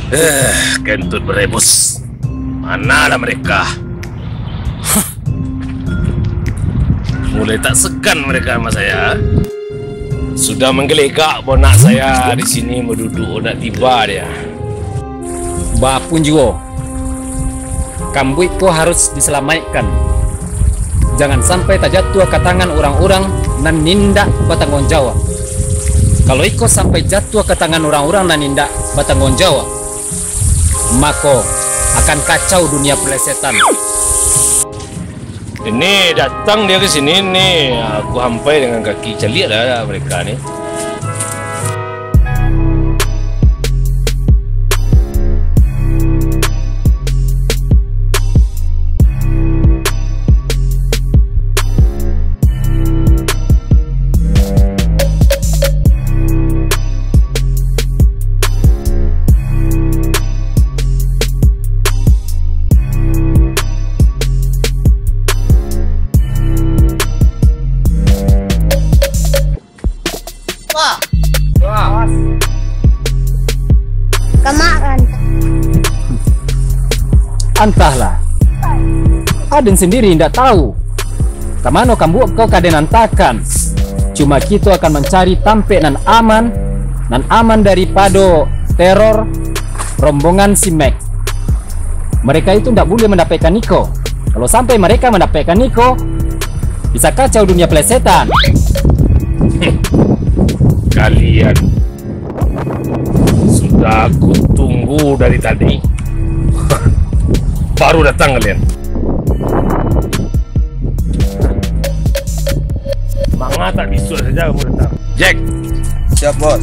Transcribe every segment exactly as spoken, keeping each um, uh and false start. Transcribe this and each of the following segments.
Eh, kentut berebus. Manalah mereka? Mulai tak segan mereka sama saya. Sudah menggelegak bonak saya di sini, beduduk nak tiba dia. Bapun juo, kambuik ko harus disalamaikkan. Jangan sampai tajatuah ka tangan urang-urang nan indak batangguang jawab. Kalau iko sampai jatuah ka tangan urang-urang nan indak batangguang jawab, mako, akan kacau dunia pelesetan. Ini datang dia ke sini ni, aku hampai dengan kaki, caliak lah mereka ni. Wah. Wah. Kamaran. Antahlah. Aden sendiri indak tahu ka mano kambuik ko ka den antakan. Cuma kito akan mancari tampek nan aman, nan aman daripado teror rombongan si Max. Mereka itu ndak buliah mandapekkan iko. Kalau sampai mereka mandapekkan iko, bisa kacau dunia pelesetan. Kalian sudah aku tunggu dari tadi. Baru datang kalian. Manga tak bisuak saja kamu datang. Jack. Siap, Bos.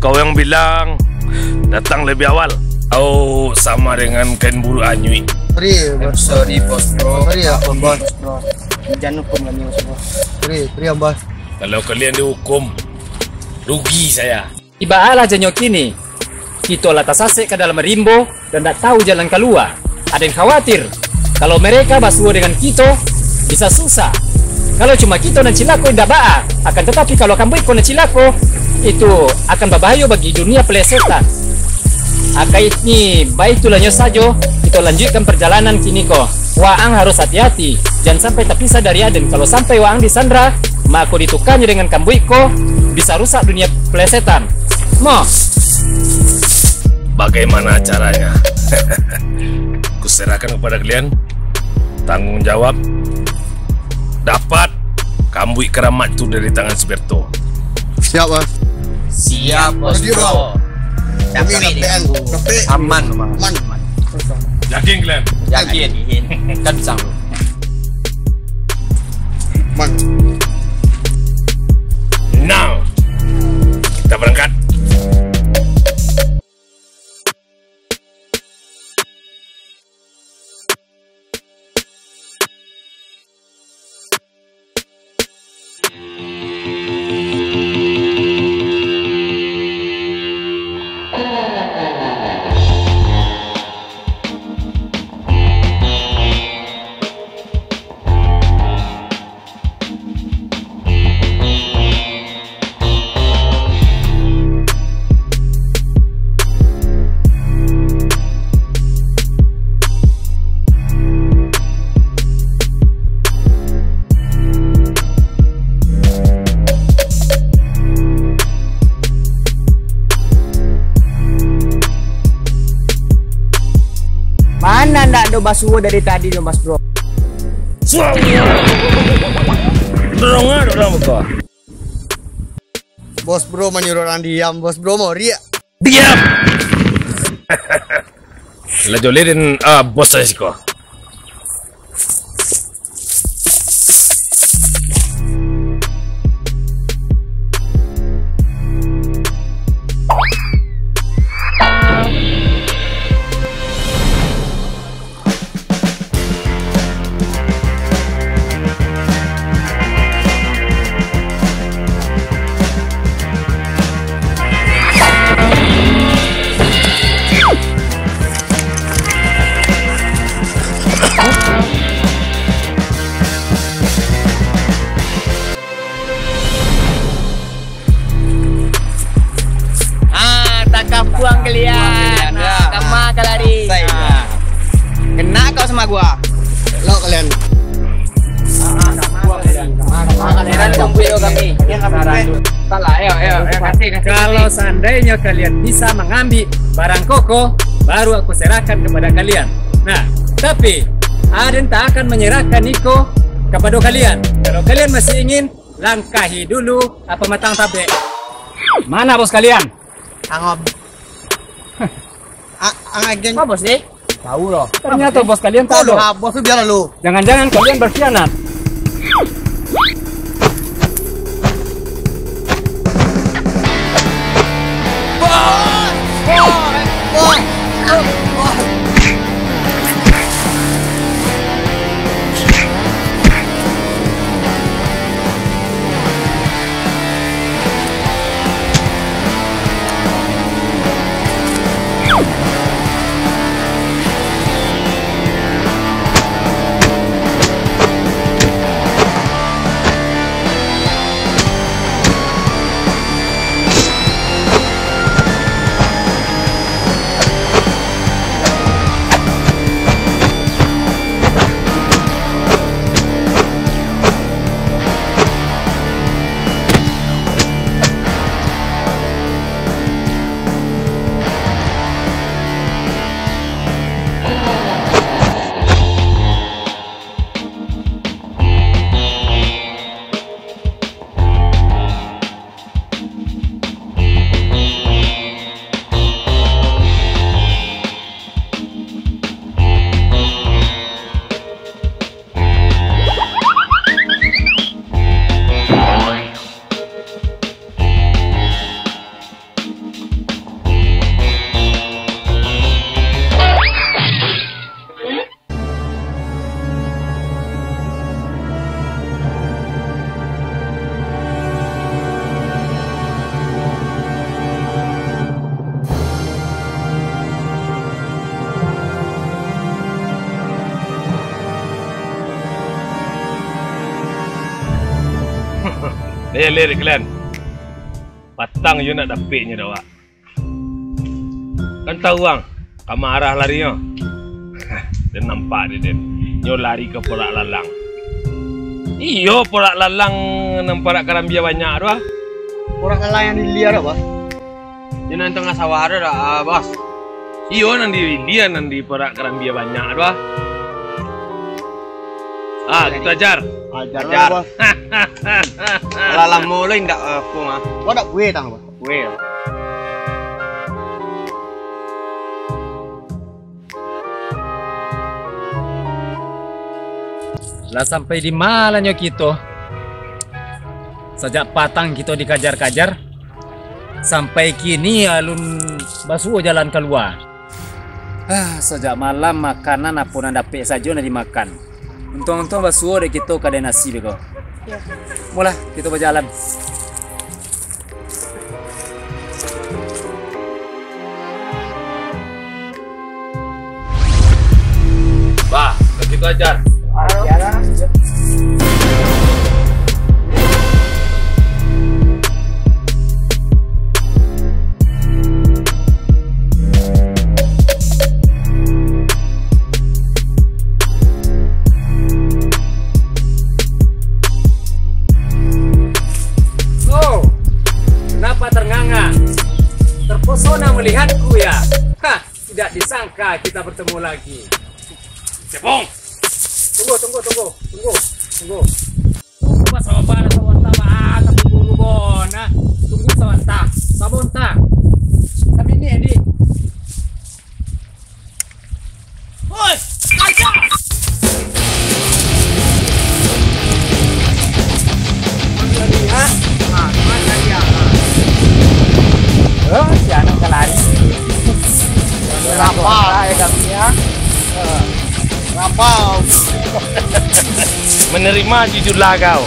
Kau yang bilang datang lebih awal. Kau sama dengan kain buruak anyuik. Sorry, Bos. Sorry, Bos, bro. Sorry, ya, Bos. Bos, bro. Jangan hukum kami, Bos, bro. Sorry, sorry, Bos. Kalau kalian dihukum, rugi saya. Ibaratlah janyo kini, kito lah tasasek ka dalam rimbo dan ndak tahu jalan kalua. Aden khawatir, kalau mereka basuo dengan kito, bisa susah. Kalau cuma kito nan cilako indak baa, akan tatapi kalau kambuik ko nan cilako, itu akan babahayo bagi dunia pelesetan. Akai ni, baitulah nyo sajo, kito lanjuikkan parjalanan kini ko. Waang harus ati-ati, jan sampai tapisah dari Aden. Kalau sampai waang disandra, mako ditukannyo dengan kambuik ko, bisa rusak dunia pelesetan. Mo. Bagaimana caranya? Kuserahkan kepada kalian tanggung jawab dapat kambuik karamat tu dari tangan si Berto. Siap, Bos. Siap, Bos, bro. Kami dapat, dapat. Aman, aman. Yakin kalian? Yakin. Kencang. Man. Now, kita berangkat. Mana ndak ado basuo dari tadi tu, Mas Bro? Suang! Dorong ah, dorong muka. Bos Bro manyuruh orang diam, Bos Bro mau riak. Diam! Lah joleh den, ah, bos saya siko. Buang kalian. Buang kalian, nah, dah. Kama ka lari. Sai. Nah. Kena kau sama gua. Lo kalian. Kalian tunggu dulu kami. Salah, ayo, ayo, ayo, kasih, kasih, Kalau kasih. seandainya kalian bisa mengambil barang koko, baru aku serahkan kepada kalian. Nah, tapi Aden tak akan menyerahkan iko kepada kalian. Kalau kalian masih ingin, langkahi dulu apa matang tabek. Mana bos kalian? Angam. A-, ang agen. Apa bos ni? Tahu loh. Ternyata bos kalian tak Kau ada. Bos tu biarlah lu. Jangan-jangan kalian berkhianat. Lir, lir, kalian. Patang yo nak dapeknyo dek awak. Kan tahu ang, ka ma arah larinyo. Den nampak dek den, nyo lari ka Porak Lalang. Iyo, Porak Lalang nan parak karambia banyak tu ah. Porak Lalang yang di ilia tu, Bos? Yo nan tangah sawah tu dak, ah, Bos? Iyo, nan di ilia, nan di parak karambia banyak tu ah. Ah, gitu ajar. Ajar, Bos. Lah lamo lo indak, eh, aku mah. Kau dak kue tang, Bos? Well. Lah sampai di mananyo kito? Sajak patang kito dikajar-kajar, sampai kini alun basuo jalan kalua. Ah, sajak malam makanan apo nan dapek sajo nan dimakan. Untuang-untuang basuo dek kito kadai nasi beko. Yo. Mulah, kito bajalan. Bah, begitu aja. Oh, kenapa ternganga? Terpesona melihatku ya? Hah, tidak disangka kita bertemu lagi. Cebong! Tunggu, tunggu, tunggu, tunggu, tunggu. Tunggu, Pak, sabar, sabar, sabar, tapi dulu, Bon, nah. Tunggu sabanta, sabanta. Samini, Edi. Oi, aja. Hah? Ah, mana dia? Oh, si anak ka lari. Kenapa? Ya, kami ya. Kenapa? Menerima jujurlah kau.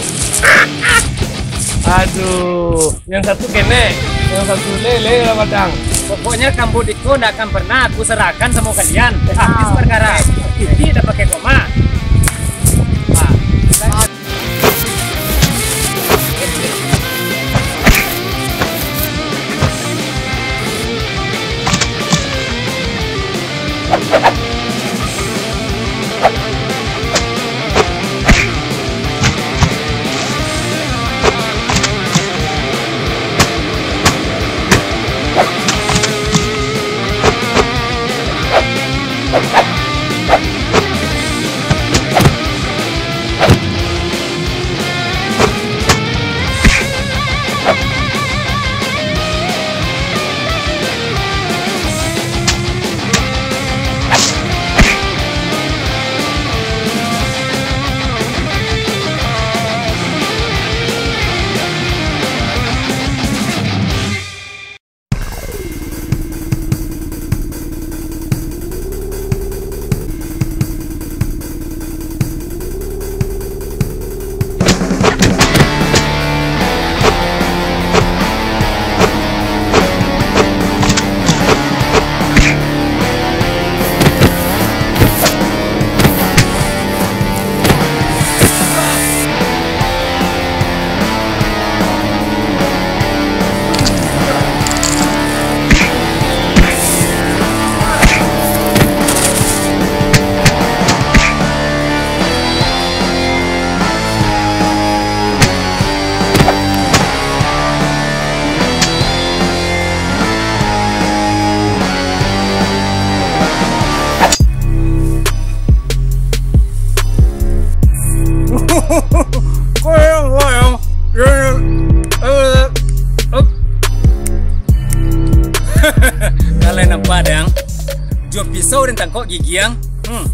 Aduh, yang satu kenek, yang satu lele lah padang. Pokoknya kambuik iko ndak akan pernah aku serahkan sama kalian. Habis perkara. Titi dah pakai koma. Ah. Dang, jo pisau den tangkok gigi ang. Hmm.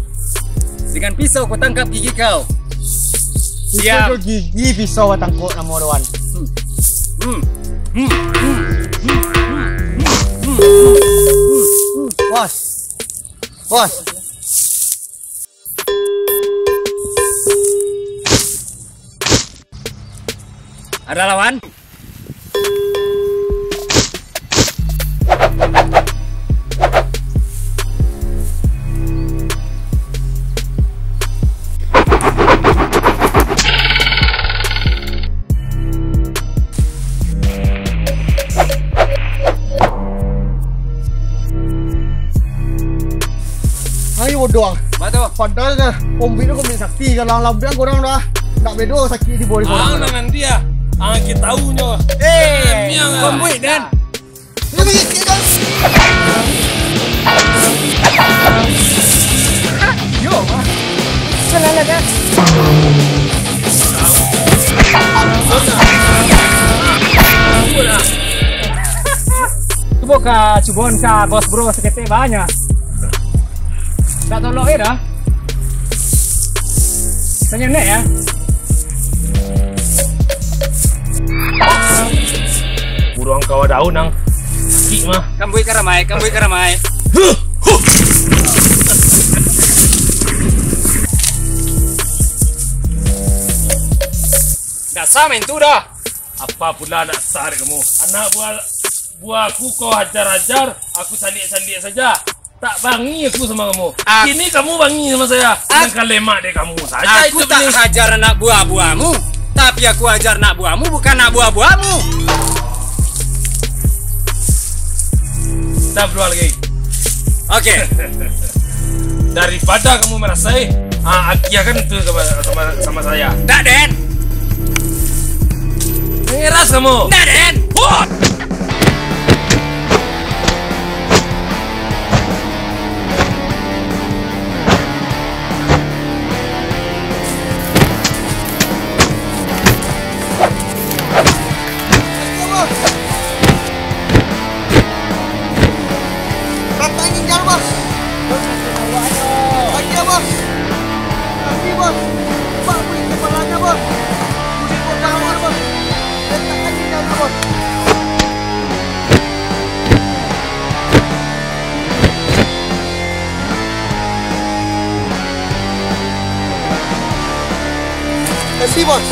Dengan pisau ko tangkap gigi kau. Pisau Diam. Jo gigi pisau tangkok namo doan. Hmm. Hmm. Hmm. Hmm. Hmm. Hmm. Hmm. Hmm. Bos. Bos. Ada lawan? Ayo bodoh. Apa tu? Padahal dah kombi tu kombi sakti, kalau lambiang kurang dah. Nak bedo sakit di bawah Ah, korang. Nah, nanti ah. Ah, kita tahu nyo. Eh, Miang ah. Kombi dan. Ini kita. Yo, ah. Salah lah dah. Cubo ka, cuboan ka, bos bro, saketek banyak. Tak tolok eh dah. Tanya nek ya. Buruang kawa daun nang. Sakik mah. Kambuik karamai, kambuik karamai. Huh, huh. Dasar main tu dah. Apa pula nak sah dek kamu? Anak buah, buah aku kau ajar-ajar, aku saliak-saliak saja. Tak bangi aku sama kamu. Ak- Kini kamu bangi sama saya. Ak- Dengan kalemak dek kamu saja. Aku itu tak bini. Ajar anak buah-buahmu, tapi aku ajar anak buahmu, bukan anak buah-buahmu. Kita berdua lagi. Oke. Daripada kamu merasai, ah, agiahkan itu sama, sama, sama saya. Ndak, Den. Ngeras kamu. Ndak, Den. Wah! Ratain ginjal, Bos. Lagi, Bos. Lagi, Bos. Bak kulik kepalanya, Bos. Kulik kepalanya, Bos. Letakkan ginjalnya, Bos. Kasih, Bos.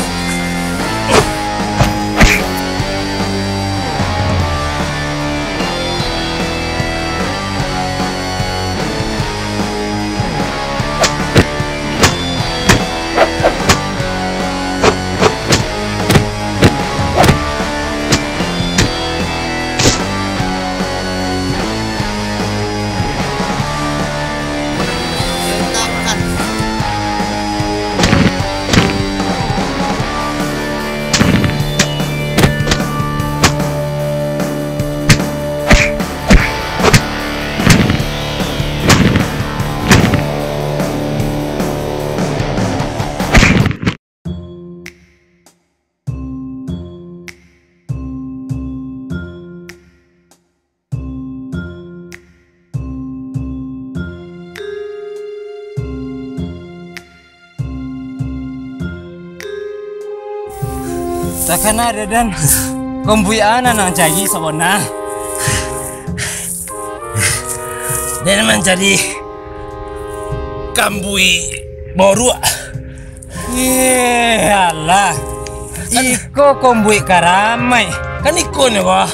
Takana, Dadan, kombuik a nan ang cari sabana? Den mancari kambuik boruak. Iyalah, iko kombuik karamaik. Kan iko nyo, Bah.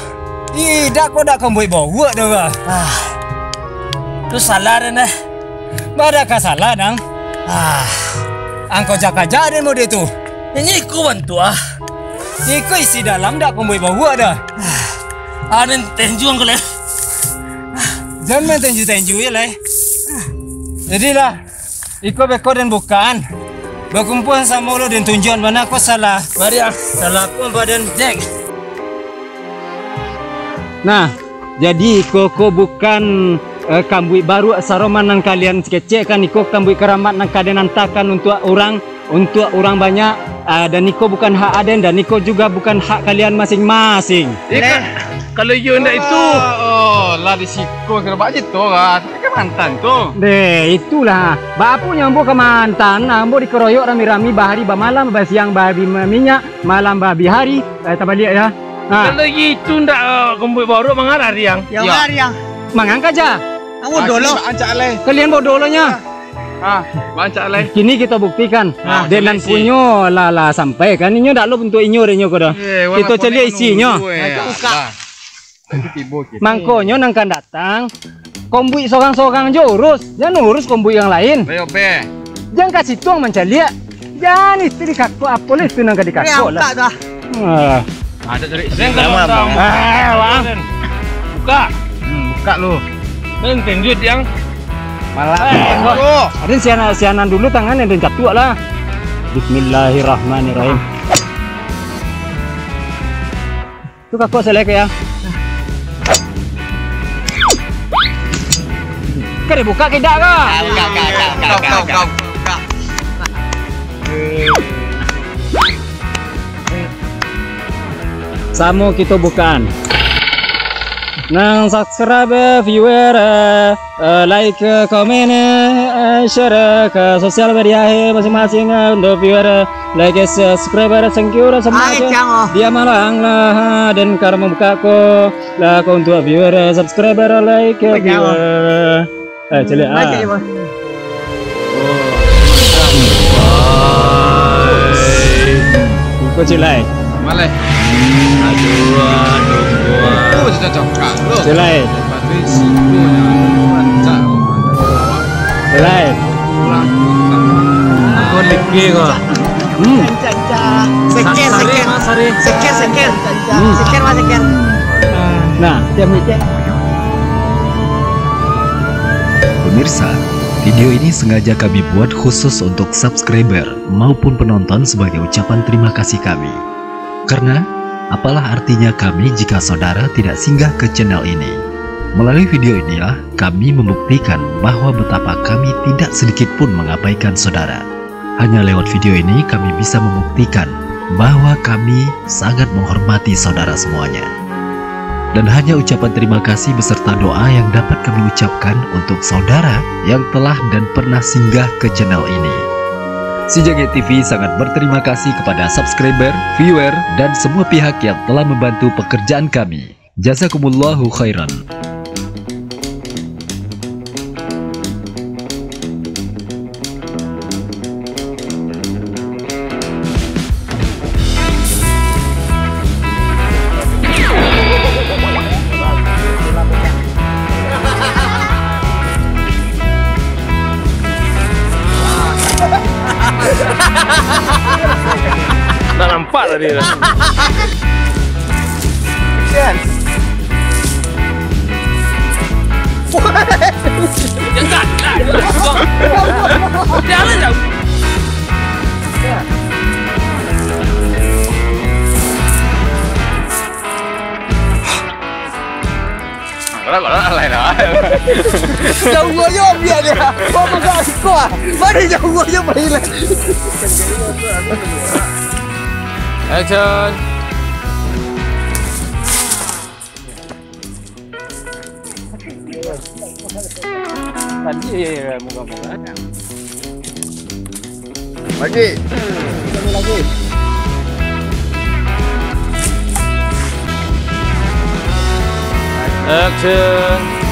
Idak ko dak kombuik boruak doh, Bah. Ah. Tu salah den, eh. Bada ka salah, Dang. Ah. Angko cakajak den mode tu. Inyo iko bantu, ah. Iko isi dalam dak kombuik boruak doh. Ah, den tenjuang ko leh. Jan main tenju-tenju je lai. Jadilah, iko beko den bukaan. Bakumpuan samo lo den tunjuan mana ko salah. Mari ah, salah ko badan Jack. Nah, jadi iko ko bukan, eh, kambuik baruak saroman nan kalian kecekkan, iko kambuik karamat nan ka den antakan untuak urang, untuak urang banyak, ah, dan iko bukan hak aden, dan iko juga bukan hak kalian masing-masing. Iko, Kalau iyo ndak itu. Oh, lah di siko kiro bak tu, ah. Tapi kan mantan tu. Deh, itulah. Baa punyo ambo ka mantan, ambo dikeroyok rami-rami bahari bamalam, basiang babi minyak, malam babi hari, eh, tabaliak ya. Ha. Kalau itu ndak, eh, kombuik borok mangarah, Riang. Yo, Yo. Mangarah, Riang. Mangang ka ja. Ambo Ah, dolo. sini bak ancak alai. Kalian bodoh lo nyo. Ah, bak ancak alai. Kini kito buktikan. Ah, Dek nan caliak isi. punyo lah, lah sampai kan. Inyo dak lo bentuk inyo, dek inyo ko doh. Eh, wah, Kito lah caliak konek isinyo. nunggu, eh. Nah, itu buka. Lah. Itu tibo kito. Mangkonyo nan kan datang, kombuik sorang-sorang jo urus. Jan urus kombuik yang lain. Bayo, be. Jan ka situ mancaliak. Jan itu dikakok, apo lah itu nan ka dikakok lah. Angkat dah. Ah. Ada cari Yang siapa? Kalau Bang. Ah, Bang. Buka. Hmm, buka lu. Kan tinjut yang Malah. Eh, Bang. Ada sianan, sianan dulu tangan yang catuak lah. Bismillahirrahmanirrahim. Tu kakok selek ya. Kau dah buka ke dak kau? Ah, buka, buka, buka, buka, Kau, buka, kau, buka. kau, buka. Samo kito bukaan. Nang subscribe, viewer, eh, eh, like, eh, komen, eh, eh, share, eh, ka sosial media, eh, masing-masing, eh, untuk viewer, eh, like, eh, subscriber, thank you lah semua Ai, tu. Cang, oh. Dia malang lah, ha, dan karena membuka ko, lah ko untuk viewer, eh, subscriber, like, eh, Apa, Cang, oh? viewer. Eh, caliak, Baca ah. je, Bang. Kau cilai. Malai. Aduh, aduh, aduh. Oh, cocok, cocok. Loh. Cilai. Lepas tu, siku yang rancak. Cilai. Pulang. Aku lagi kau. Hmm. Seker, Sari, seker. Mas, Sari. Seker, seker. Hmm. Seker, Mas, seker. Nah, tiap ni, tiap. Pemirsa, video ini sengaja kami buat khusus untuk subscriber maupun penonton sebagai ucapan terima kasih kami. Karena, apalah artinya kami jika saudara tidak singgah ke channel ini? Melalui video inilah kami membuktikan bahwa betapa kami tidak sedikit pun mengabaikan saudara. Hanya lewat video ini kami bisa membuktikan bahwa kami sangat menghormati saudara semuanya. Dan hanya ucapan terima kasih beserta doa yang dapat kami ucapkan untuk saudara yang telah dan pernah singgah ke channel ini. Si Jangek T V sangat berterima kasih kepada subscriber, viewer, dan semua pihak yang telah membantu pekerjaan kami. Jazakumullahu khairan. Tak nampak tadi tu. Action. Jangan. Jangan jauh. Kalau, kalau alai lah. Jauh aja biar dia. Kau pegang siko ah. Mana jauh aja main lah. Action. Tadi ya, ya, ya, moga-moga. Lagi. Lagi. Action.